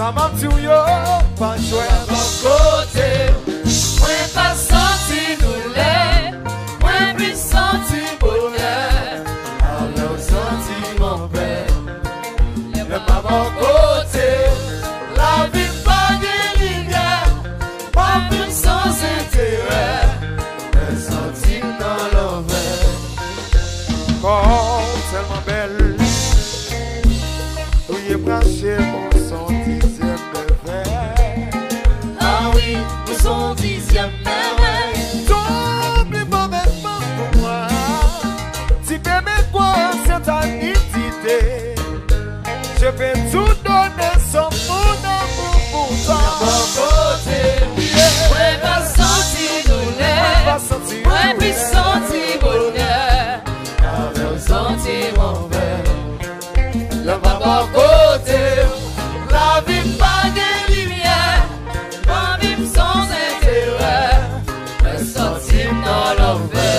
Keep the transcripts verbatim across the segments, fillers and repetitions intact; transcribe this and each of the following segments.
M ap di w yo pa jwèt. Bò kote w, mwen pa santi doulè, mwen plis santi bonè. Alò santi m anpè. Lè m pa bò kote w, lavi m pa gen limyè. Mwen vin san enterè, mwen santi m nan lanvè. Kò w tèlman bèl, touye m rache m, ou s on dizyèm mèvèy. Ah wi, ou s on dizyèm mèvèy. Ton pli move fanm pou mwen. Ti bebe kwa sèt anidite. Je vais tout donner sans mon amour pour toi. Bò kote w, mwen pa santi doulè, mwen plis santi bonè. Avè w santi m anpè. Lè m pa bò kote w, lavi m pa gen limyè. Mwen vin san enterè, mwen santi m nan lanvè.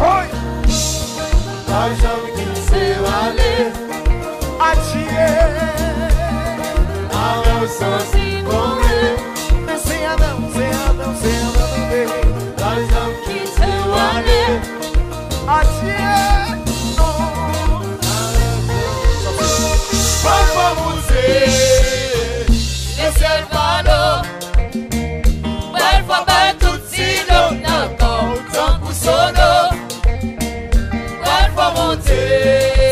Woy! Pa janm kite w ale. Adye. Avè w santi m anpè. Men se avè w, se avè w, se avè w, baby. Pa janm kite w ale. Adye. Non. Pafwa monte. Le sèl padon. Pral fò bay tout silòm nan kò w tankou sodo. Pral fò monte.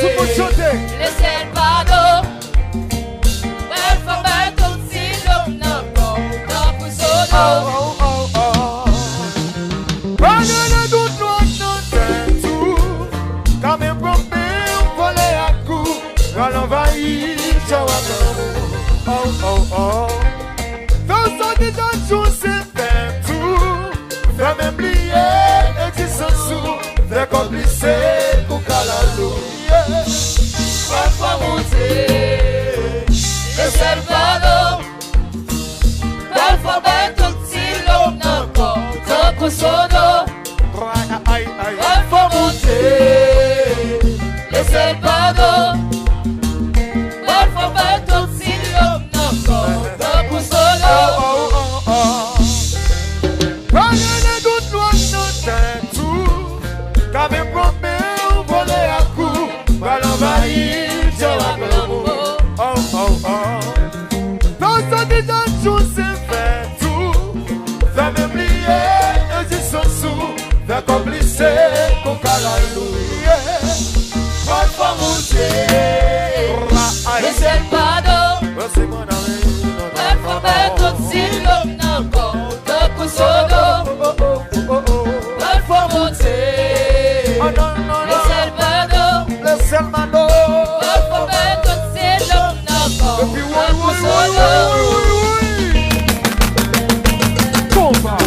Tout moun chante. Le sèl padon. Pral fò bay tout silòm nan kò w tankou sodo. Oh, oh, oh, oh. Pral rele tout lòt nan tèt ou. Kame pran men w vole ak ou. Pral anvayi kè w ak lanmou. Oh, oh, oh. Fè w sòti chak jou se fèt ou. Fè men bliye egzistans ou. Fè kò w glise kou kalalou. Yeah. Pafwa monte. Le sèl padon. Pral fò bay tout silòm nan kò w tankou sodo. Ay, ay, ay. Pral fò monte. Le sèl padon. Pral fò bay tout silòm nan kò w tankou sodo. Oh, oh, oh, oh. Pral rele tout lòt nan tèt ou. Kame pran men w vole ak ou. Pral anvayi kè w ak lanmou. Oh, oh, oh. Fè w sòti chak jou se fèt ou. Fè men bliye egzistans ou. Fè kò w glise kou kalalou. Yeah. Pafwa monte. Le sèl padon. Pral fò bay tout silòm nan kò w tankou sodo. Pral fò monte. Le sèl padon. Le sèl padon. Pral fò bay tout silòm nan kò w tankou sodo. Konpa.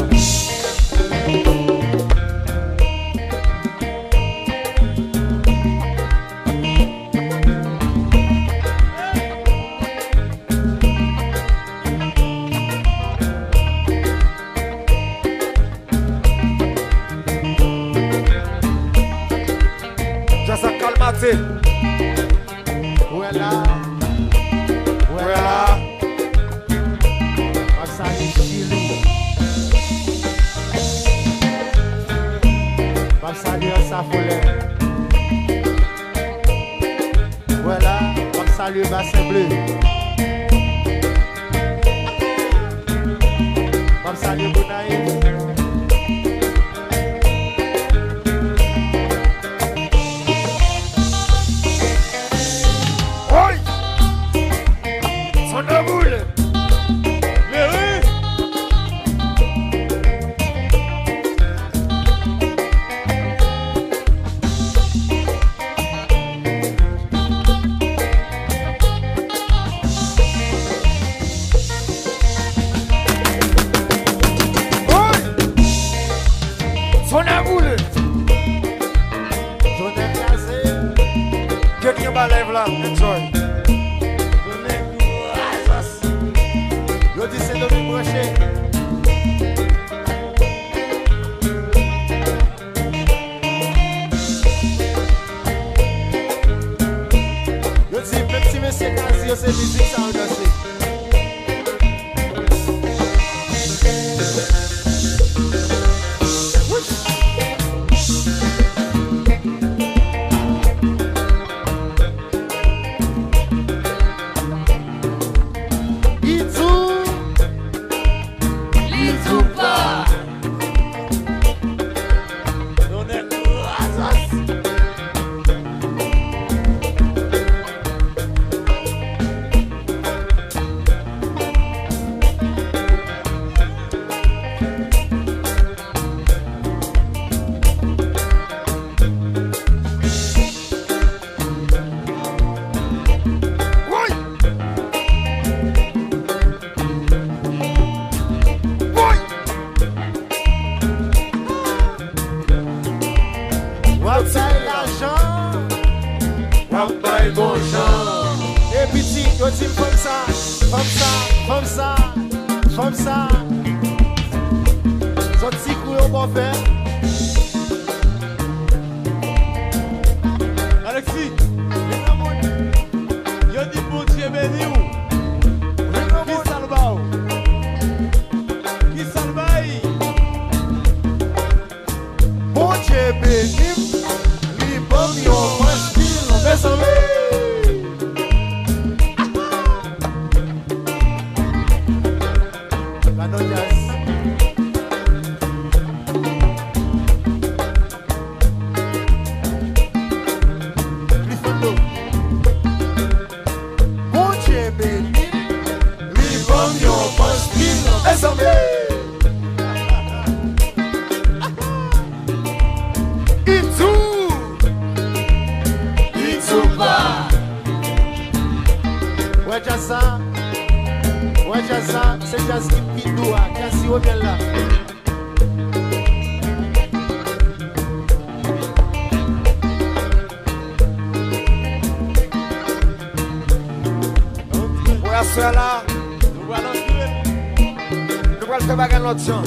Jazz ak Kalmate. Wè la. Wè la. M ap salye Chili. M ap salye Ansa Folè. Wè la, m ap salye Basen Ble. M ap salye Gonayiv. Woy! Yo di, menm ti mesye Kazi yo, se mizik sa yo danse. Idzou, Idzou pa. Donè krazas. Woy! Woy! W ap bay lajan. W ap bay bon jan. E pitit, yo di m fanm sa, fanm sa, fanm sa, fanm sa. Sòti kou yo bò fè. Alexis, vin nan moun. Yo di Bondye beni w. Vin nan moun. Ki sa l ba w? Ki sa l bay? Bondye beni m, li ban m yon manch pilon, mezanmi. Gadon djaz. Li fè dlo. Bondye beni m, li ban m yon manch pilon, mezanmi. Idzou, Idzou pa. Wè djaz sa, wè djaz sa, se djaz ki pi dou a, djaz siwo myèl la. Pou aswè la, nou pral antre. Nou pral fè bagay lòt jan.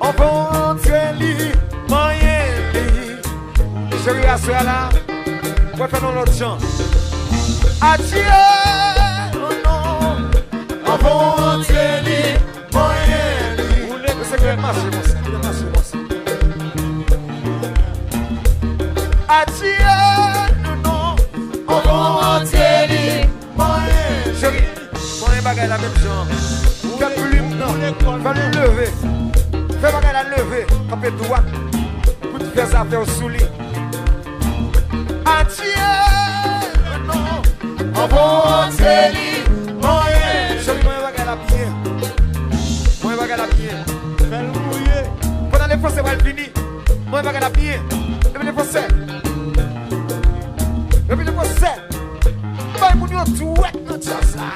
Anvan w antre li, manyen li. Cheri, aswè la, mwen fè nou lòt jan. Adye, oh non. Anvan w antre li, manyen li. Ou leve kèk mache konsa, kèk mache konsa. Adye, oh non. Anvan w antre li, manyen. Cheri, manyen bagay la menm jan. Fè plim nan, fè l leve. Fè bagay la leve, kanpe dwat. Pou t fè zafè w sou li. Adye, non. Anvan w antre li, manyen. Cheri, manyen bagay la byen. Manyen bagay la byen. Fè l mouye. Pandan le fransè pral vini, manyen bagay la byen. Repete fransè. Repete fransè. Bay moun yo dwèt nan djaz la.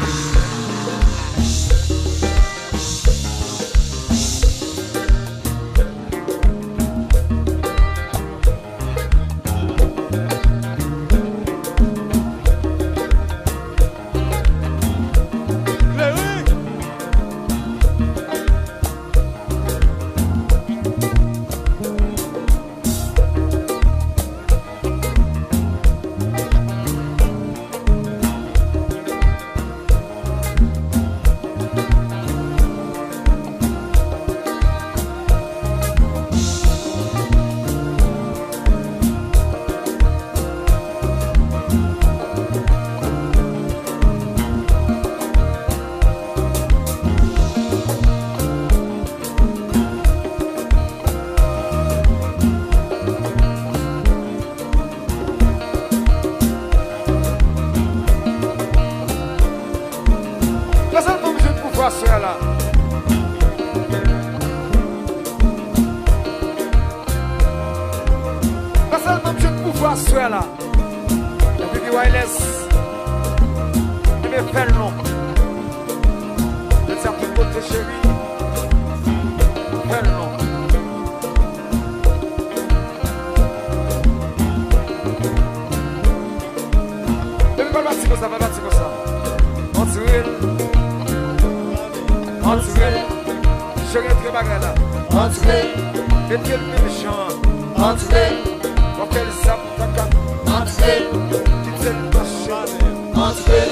Gras a nou m jwenn pouvwa aswè a la. Gras a nou m jwenn pouvwa aswè a la. Epi ki wireless. Ebyen fè l non. Mete sa tout kote cheri. Fè l non. Epi pa l pati konsa, pa l pati konsa. Antre l. Antre l. Cheri, antre bagay la. Antre l. Mete l menm jan. Antre l. W ap fè l zap kaka. Antre l. Kite l mache. Antre l.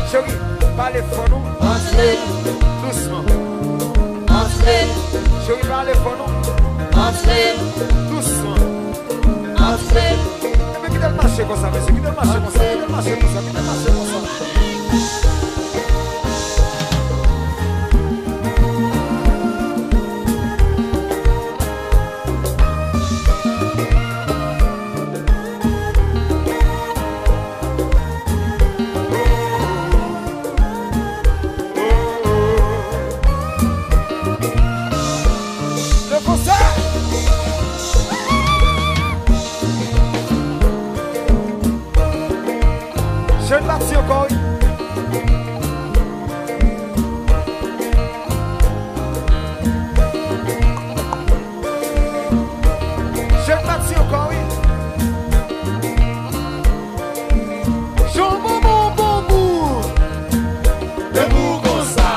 Cheri, pale fò non. Antre l. Dousman. Antre l. Cheri, pale fò non. Antre l. Dousman. Antre l. Ebyen, kite l mache konsa, mesye. Kite l mache konsa. Kite l mache konsa. Kite l mache konsa. Leve sa! Jèn pati ankò, wi. Jèn pati ankò, wi. Jan bonbon bon gou. Debout konsa.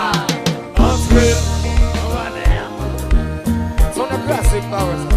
Antre. Son nan kraze, m pa wè sa.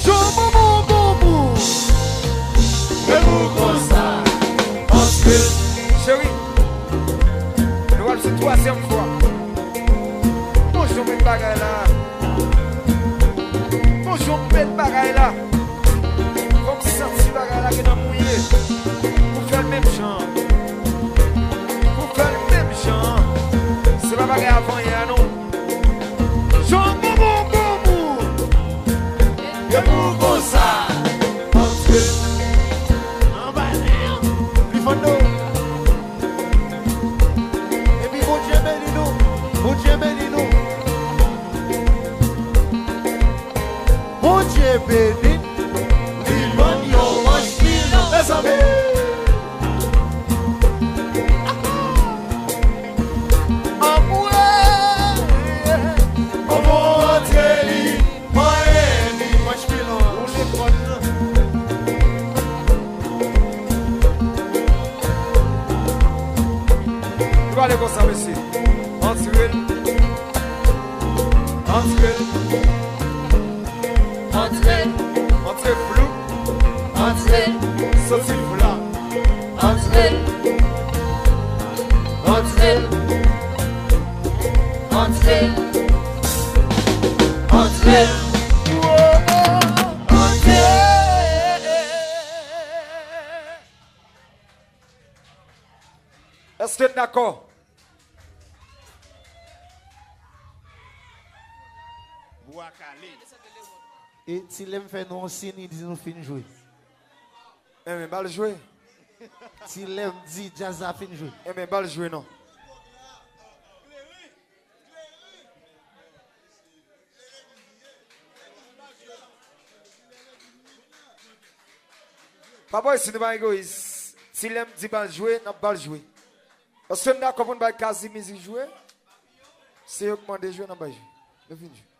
Jan bonbon bon gou. Debout konsa. Antre. Cheri, nou pral sou twazyèm fwa. Bon jan w met bagay la. Bon jan w met bagay la. Fò m santi bagay la gen nan mouye. Pou fè l menm jan. Pou fè l menm jan. Se pa bagay avanyè a non. Jan bonbon bon gou. Debout konsa. Antre. Anba nen. Li fann nou. Epi Bondye beni nou. Bondye beni nou. Bondye beni n, li ban n yon manch pilon. Mezanmi. Anmwe. Bonbon antre li, manyen li, manch pilon. Ou lekòl nan. Nou pale konsa, mesye. Antre l. Antre l. Antre l. Antre flou. Antre l. Soti fla. Antre l. Antre l. Antre l. Antre l. Antre l. Èske n dakò? Bwa kale. E ti lè m fè nou yon siy, li di nou fin jwe. Enben, ba l jwe. Ti lè m di djaz la fin jwe. Enben, ba l jwe non. Papa, si nou pa egoyis, si lè m di ba l jwe, n ap ba l jwe. Èske n dakò pou n bay Kazi mizik jwe? Se yo k mande jwe, n ap bay jwe. Nou fin jwe.